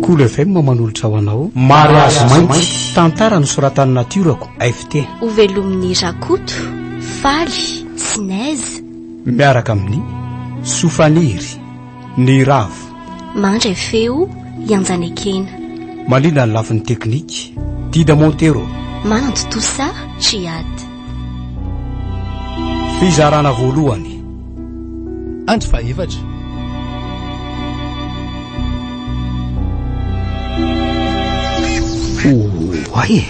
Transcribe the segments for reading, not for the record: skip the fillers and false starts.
Kolo FM manolotra ho anao Mariazy Mainty, tantara nosoratan'i Natiorako, FT. Hovelomin'i Rakoto, Faly sy Nez. Miaraka amin'ny Sofaniry, Niravo. Mandray feo, i Anjanekena. Mandrindra ny lafiny teknika, Dida Montero. Manantontosa, Djihad. Fizarana voalohany. Andro fahefatra. Oay e!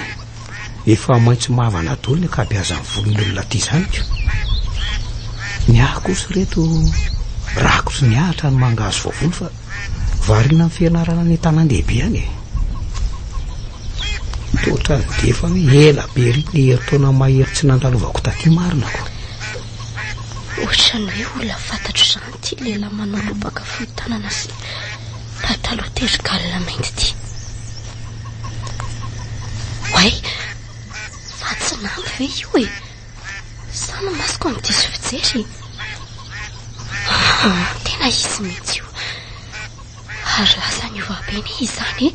Efa maitso mavana daholo ny ankabeazan'ny volon'ny olona aty izany ko. Ny ahy kosa ireto rakotry ny ahitra ny mangahazo voavoly fa variana amin'ny fianarana any an-tanàn-dehibe any e. Toa ohatran'ny dia efa hoe ela be ery ny herintaona mahery tsy nandalovako taty marina ko. Ohatran'ny hoe olona fantatro izany ity lehilahy manao lobaka fohy tanana sy pataloha tery galona mainty ity. Oay! Fa tsy nampy ve io e? Sa ny masoko no diso fijery? Ah, tena izy mihitsy io. Ary lasa niova be anie izany e.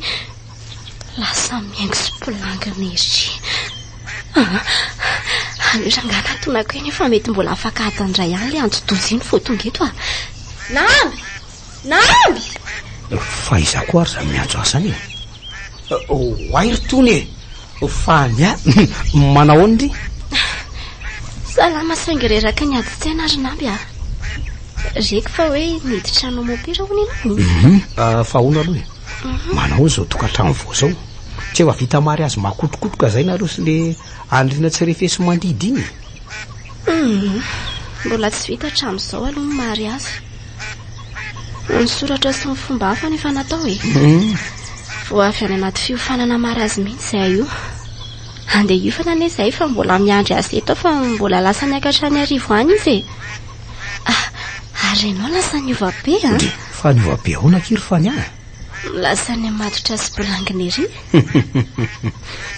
Lasa mihaingo sy mpilangina ery. Ah, aleo rangahy natonako eny fa mety mbola afaka adiny iray ihany ilay anti-doza iny vao tonga eto ah. Namby! Namby! Fa iza koa ary izany miantso ahy izany e? Oay ry Tony e! Fa ny ahy, manao ahoana ndry? Salama saingy reraka ny adin-tsaina ry Namby ah. Reko fa hoe niditra hanao mopera hono ianao? Mhm, fa ahoana aloha e? Manao ahoana izao tokantrano vao izao? Tsy efa vita mariazy makotrokotroka izay nareo sy le andriana tsy refesi-mandidy iny e? Hum, mbola tsy vita hatramin'izao aloha ny mariazy. Ny soratra sy ny fomba hafa no efa natao e. Hum. Vao avy any anaty fiofanana mariazy mihitsy izahay io. Andeha hiofana anie izahay fa mbola miandry azy eto fa mbola lasa niakatra any Iarivo any izy e. Ah, ary ianao lasa niova be an. Ndry, fa niova be ahoana akia ry Fania a? Lasa nihamatotra sy bolangina ery.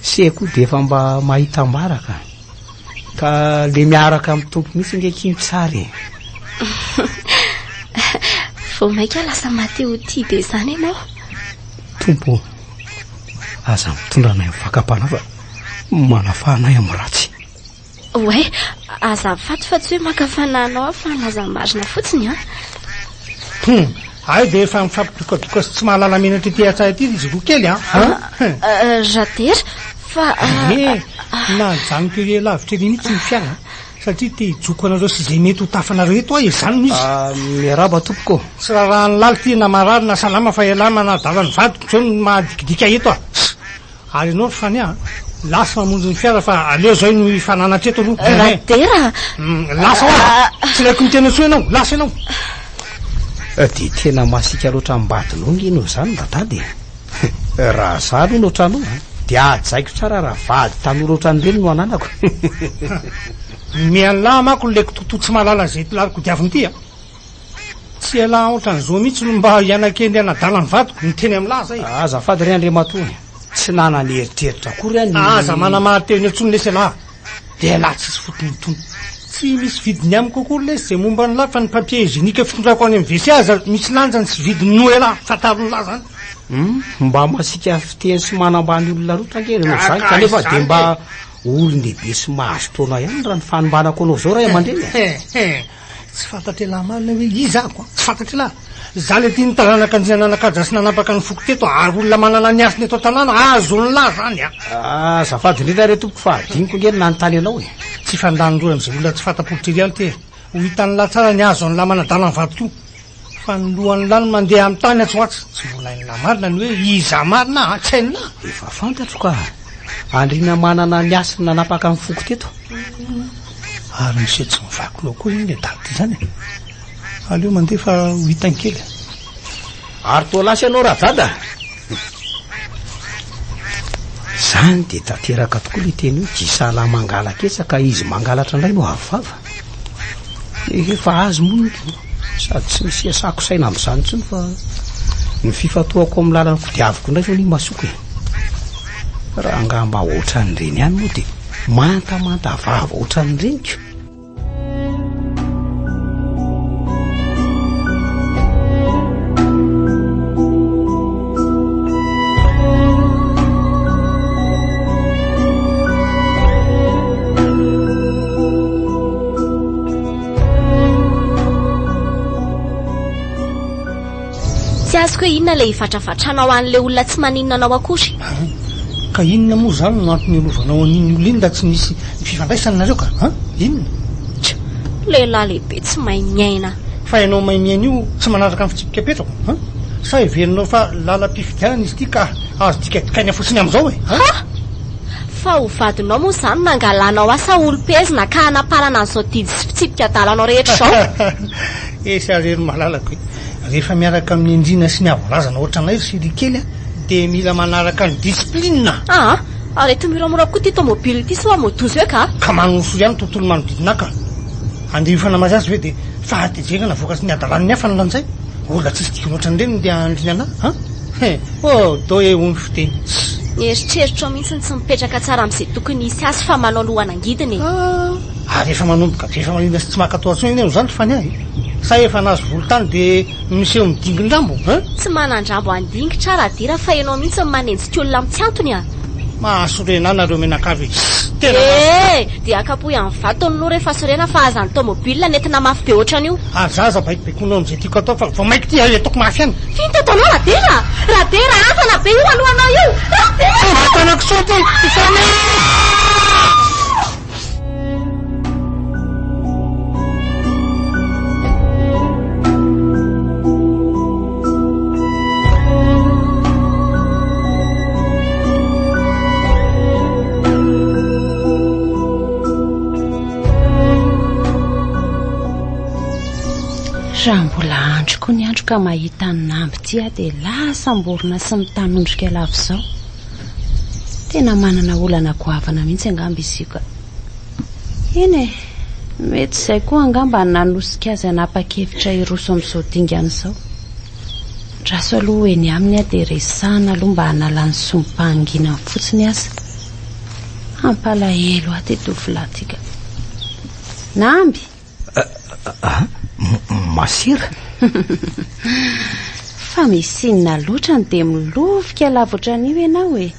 Se koa dia efa mba mahita ambara ka. Ka le miaraka amin'ny Tompo mihitsy ange akia no tsara e. Vao mainka lasa maty ho tia be izany ianao. Tompo ô, aza mitondra anay amin'ny fakam-panahy fa manafaha anay amin'ny ratsy. Oay, azafady fa tsy hoe maka fanahy anao aho fa milaza ny marina fotsiny an. Hum, hay dia efa mifampidokadoka sy tsy mahalala menatra ity hatsaha ity izy roa kely an. Radera, fa. Ee, najanoko ery lavitra ery mihitsy ny fiara satria te hijoko anareo sy izay mety ho tafanareo eto aho e, izany no izy. Miarahaba tompoko. Tsy raharahan'ny laly ity na marary na salama fa ialahy manadala ny vadiko izao no mahadikidika eto a. Ary ianao ry Fania a! Lasa mamonjy ny fiara fa aleo izay no hifananatra eto aloha. Radera a! Lasa hoa! Tsy ilaiko miteny intsony ianao, lasa ianao! Dia tena masiaka loatra am-badinao nge ianao izany Radada e! Raha za aloha no ohatranao a, dia hajaiko tsara raha vady tanora ohatran'ireny no ananako. Mialà manko ilay kitotoa tsy mahalala izay lalako diaviny ity a! Tsy ialahy ohatran'izao mihitsy no mba hianakendry hanadala ny vadiko, miteny amin'lah zay. Azafady re Andriamatoa e, tsy nanana eritreritra akory aho ny. Aza manamarin-tena intsony lesy ialahy, dia ialahy tsisy fotony intsony. Tsy misy vidiny amiko akory lesy izay momba an'lah fa ny papier hygiénique fitondrako any amin'ny WC aza misy lanjany sy vidiny noho ialahy, fantaron'lah zany. Hum, mba masiaka fiteny sy manambany olona loatra ange ianao izany kanefa dia mba olon-dehibe sy mahazo taona ihany raha ny fanombanako anao izao ray aman-dreny e. Tsy fantatr'elah marina hoe iza ako a! Tsy fantatr'elah! Za le ty ny taranaka andriana nanakaja sy nanapaka ny foko teto ary olona manana ny hasiny eto an-tanàna azon'lah zany a! Azafady indrindra re tompoko fa adinoko ange ny nanontany anao e! Tsy fandany roa amin'izay olona tsy fanta-pototra ery ihany ty e! Ho hitan'lah tsara ny azo an'lah manadala ny vadiko io! Fa ny lohan'lah no mandeha amin'ny tany atsy ho atsy! Tsy mbola hain'lah marina ny hoe iza marina a! Tsy hain'lah! Efa fantatro ka! Andriana manana ny hasiny nanapaka ny foko teto. Ary misy tsy mivaky loha koa zany le date izany e. Aleo mandeha fa ho hitany kely. Ary toa lasa ianao Radada? Zany dia tanteraka tokoa le teny hoe gisala mangalaketsa ka izy mangalatra indray no avo vava. Efa azy moa iny ko. Sady tsy misy iasako saina amin'izany intsony fa ny fifantohako amin'ny lalana kodiaviko indray zao ny masoko e. Raha angamba ohatran'ireny ihany moa dia Mantamanta vava ohatran'ny reniko. Tsy azoko hoe inona ilay hivatravatranao an'ilay olona tsy maninona anao akory. An! Ka inona moa izany no antony ialovanao an'iny olona iny raha tsy nisy ny fifandraisana nareo ka? An! Inona? Tch! Lehilahy lehibe tsy mahay miaina. Fa ianao mahay miaina io tsy manaraka ny fitsipika apetrako? An! Sa heverinao fa lalam-pifidianana izy ity ka azo dikadikaina fotsiny amin'izao e? An! Ha! Fa ho vadinao moa izany no nangalanao ahy sa olom-pehezina ka hanaparana an'izao didy sy fitsipika adalanao rehetra izao? Esy ary ry malalako e! Rehefa miaraka amin'ny andriana sy ny avo razana ohatranay ry Siri kely a, dia mila manaraka ny discipline! Aa! Ary eto moramora koa ity tomobile ity sao hamoa-doza eo ka! Ka manorosory ihany ny tontolo manodidina ahy ka! Andeha hiofana mariazy ve dia fahatezerana vokatry ny hadalan'ny hafa no lanjaina? Olona tsisy dikany ohatran'ireny no ndeha handrina anah an! He! Oh! Dô e hoy ny fiteny! Tss! Ny eritreritrao mihitsy no tsy mipetraka tsara amin'izay tokony hisy azy fa manao lohan'angidina e! Aa! Ary efa manomboka be efa manina sy tsy maka toa intsony anie izany ry Fania e! Sa efa nahazo volontany dia miseho midingin-drambo hein? Tsy manan-drambo handingitra aho Radira fa ianao mihitsy no manenjika olona amin'ny tsy antony a! Mahasorena ahy nareo mianakavy e! Tena mahasorena! Eh! Dia akapohy amin'ny vato ny loha rehefa sorena fa aza ny tomobile nentina mafy be ohatran'io. Ary za aza baikobaikoinao amin'izay tiako atao fa vao maika ity hay ataoko mafy ihany. F'inona ataonao Radera? Radera havana be io alohanao io! Radera! Tonga tanako soa ity Fania! Raha mbola andro koa ny andro ka mahita ny namby ity aho dia lasa amborona sy mitanondrika lava izao. Tena manana olana goavana mihitsy angamba izy io ka. Eny e, mety izay koa angamba no nanosika azy hanapa-kevitra hiroso amin'izao dingana izao. Andraso aloha ho eny aminy aho dia resahana aloha mba hanalany sombim-pahanginany fotsiny aza. Hampalahelo ahy ity tovolahy ity ka. Namby! Ah, masera? Fa misy inona loatra no dia milovika lava ohatran'io ianao e?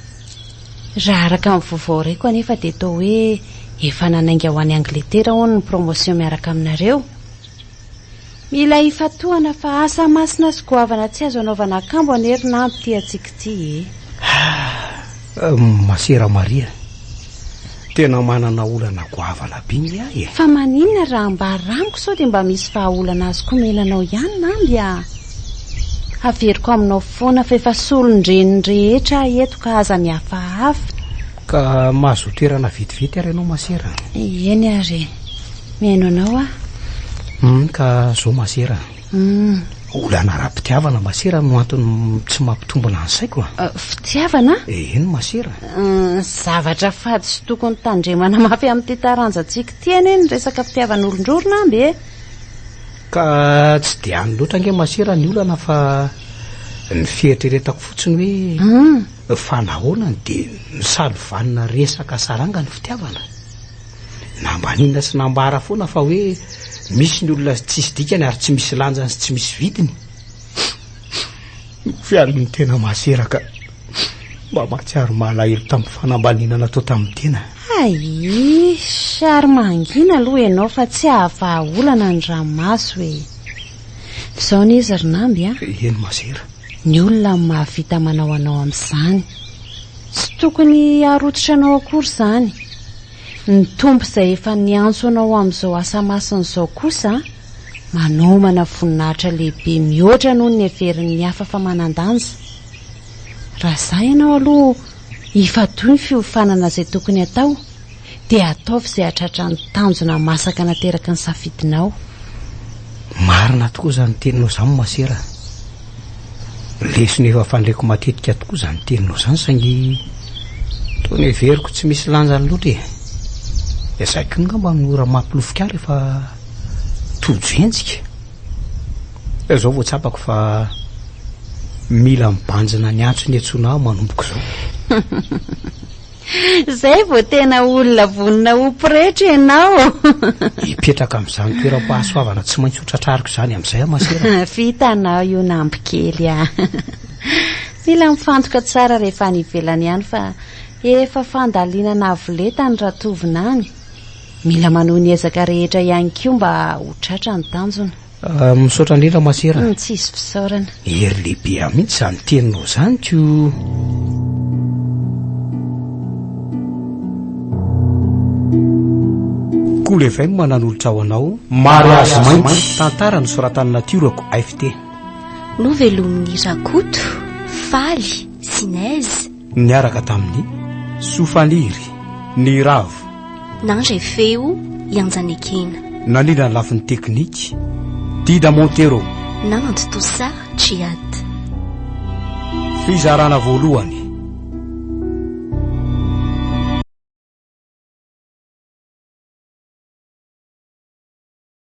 Raha araka ny vaovao reko anefa dia toa hoe efa nanainga ho any Angletera hono ny promotion miaraka aminareo. Mila ifantohana fa asa masina sy goavana tsy azo anaovana akambo anie ry Namby ity antsika ity e. Ah, Masera Maria, tena manana olana goavana be nge ahy e. Fa maninona raha ambara amiko sao dia mba misy vahaolana azoko omena anao ihany Namby a. Averiko aminao foana fa efa solon-dreniny rehetra aho eto ka aza mihafahafa. Ka mahazoa toerana vetivety ary ianao Masera. Eny ary e. Mihaino anao aho. Hum, ka zao Masera. Hum. Olana ara-pitiavana Masera no antony tsy mampitombina ny saiko a. Euh, fitiavana? Eny Masera. Hum, zavatra fady sy tokony tandremana mafy amin'ity taranjantsika ity anie ny resaka fitiavan'olon-droa ry Namby e. Ka tsy dia any loatra ange Masera ny olana fa ny fieritreretako fotsiny hoe Hum. fa nahoana no dia misalovanina resaka saranga ny fitiavana? Nambanina sy nambara foana fa hoe misy ny olona tsisy dikany ary tsy misy lanjany sy tsy misy vidiny. Fialin'ny tena masera ka mba mahatsiaro malahelo tamin'ny fanambaniana natao tamin'ny tena. Hay, sary mangina aloha ianao fa tsy hahavaha olana ny ranomaso e. F'izao anie izy ry Namby a. Eny masera. Ny olona no mahavita manao anao amin'izany. Tsy tokony harototra anao akory izany. Ny Tompo izay efa niantso anao ho amin'izao asa masina izao kosa, manomana voninahitra lehibe mihoatra noho ny heverin'ny hafa fa manan-danja. Raha izaho ianao aloha, ifatoy ny fiofanana izay tokony hatao, dia ataovy izay hahatratra ny tanjona masaka nateraky ny safidinao. Marina tokoa izany teninao izany Masera. Lesona efa fandreko matetika tokoa izany teninao izany saingy toa neveriko tsy misy lanjany loatra e. Izay koa angamba no ora mampilofika ahy rehefa tojo henjika. Izao vao tsapako fa mila mibanjina ny antso niantsoana ahy manomboka izao. Zay vao tena olona vonona ho pretra ianao. Hipetraka amin'izany toeram-pahasoavana tsy maintsy ho tratrariko izany amin'izay aho masera. Vitanao io namby kely a. Mila mifantoka tsara rehefa any ivelany ihany fa efa fandalinana avo lenta ny ratovina any. Mila manohy ny ezaka rehetra ihany koa mba ho tratra ny tanjona. Ah, misaotra indrindra masera. Mm, tsisy fisaorana. Hery lehibe ahy mihitsy izany teninao izany ko. Cool FM nanolotra ho anao Mariazy Mainty, tantara nosoratan'i Natiorako FT. Novelomin'i Rakoto, Faly, Sinèse. Niaraka tamin'i Sofaniry, Niravo. Nandre feo i Anjanekena. Nandrindra ny lafiny teknika, Dida Montero. Nanantontosa Djihad. Fizarana voalohany.